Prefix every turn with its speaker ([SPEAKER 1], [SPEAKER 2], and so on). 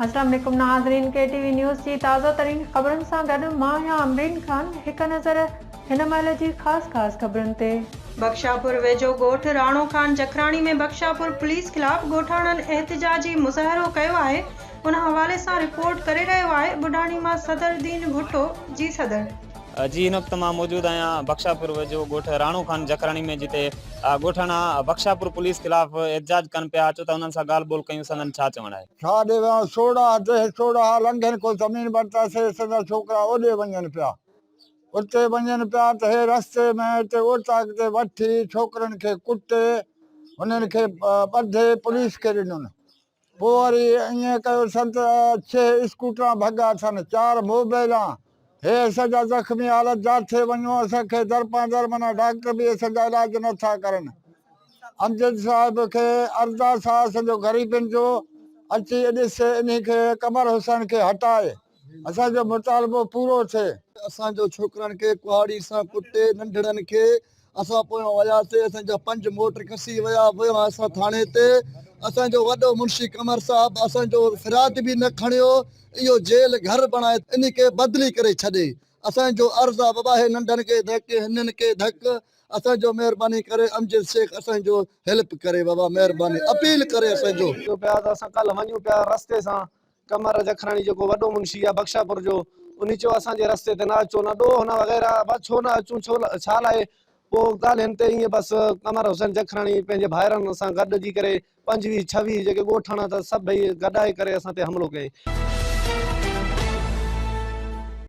[SPEAKER 1] السلام عليڪم ناظرين ڪي ٽي وي نيوز جي تازه ترين خبرن سان گڏ مان آهيان امرين خان هڪ نظر هن مهل جي خاص خاص خبرن تي.
[SPEAKER 2] بخشاپور ويجهو ڳوٺ راڻو خان جکراڻي ۾ بخشاپور پوليس خلاف ڳوٺاڻن احتجاجي مظاهرو ڪيو آهي ان حوالي سان رپورٽ ڪري رهيو آهي ٻڍاڻي مان صدر الدين ڀٽو جي صدر.
[SPEAKER 3] جي هن وقت مان موجود آهيان بخشاپور ويجهو ڳوٺ راڻو خان جکراڻي ۾ جتي ڳوٺاڻا بخشاپور پوليس خلاف احتجاج ڪن پيا اچو ته انهن سان ڳالهه ٻولهه ڪيون سندن ڇا چوڻ آهي.
[SPEAKER 4] ڇا ڏيوان سوڙها ديهه سوڙها لنگهن ڪو زمين ورتا سي سندا ڇوڪرا اوڏي وڃن پيا اتي وڃن پيا ته هي رستي ۾ اتي اوطاق تي وٺي ڇوڪرن کي ڪٽي هنن کي ٻڌي پوليس کي ڏنن پوء وري ائين ڪيو سن ته ڇهه اسڪوٽران ڀڳا اٿن چار موبائلان هي اسان جا زخمي حالت جاٿي وڃو اسان کي درپان در معنيٰ ڊاڪٽر به اسان جا علاج نٿا ڪرن امجد صاحب کي ارداس آ اسان جو غريبن جو اچي ڏسي انهي کي قمر حسين کي هٽائي اسان جو مطالبو پورو ٿئي.
[SPEAKER 5] اسان جو ڇوڪرن کي ڪهاڙي سان ڪٽي ننڍڙن کي اسان پويان وياسي اسان جا پنج موٽر کسي ويا ويا اسان ٿاڻي تي اسان جو وڏو منشي قمر صاحب اسان جو فراد به نه کڻيو اهو جيل گهر بڻائي انهي کي بدلي ڪري ڇڏي اسان جو عرض آ بابا هي ننڍن کي ڌڪ هنن کي ڌڪ اسان جو مهرباني ڪري امجد شيخ اسان جو هيلپ ڪري بابا مهرباني اپيل ڪري اسان جو.
[SPEAKER 6] پيا ته اسان ڪلهه وڃون پيا رستي سان قمر جکراڻي جيڪو وڏو منشي آ بخشاپور جو انهي چيو اسان جي رستي تي نه اچو نه ڏوهه نه وغيره بس ڇو نه اچون ڇو ڇا لاء پوء ڳالهين تي ائين بس قمر حسين جکراڻي پنهنجي ڀائرن سان گڏجي ڪري پنجويهه ڇويهه جيڪي ڳوٺاڻا ته سڀئي گڏائي ڪري اسان تي حملو ڪيائين.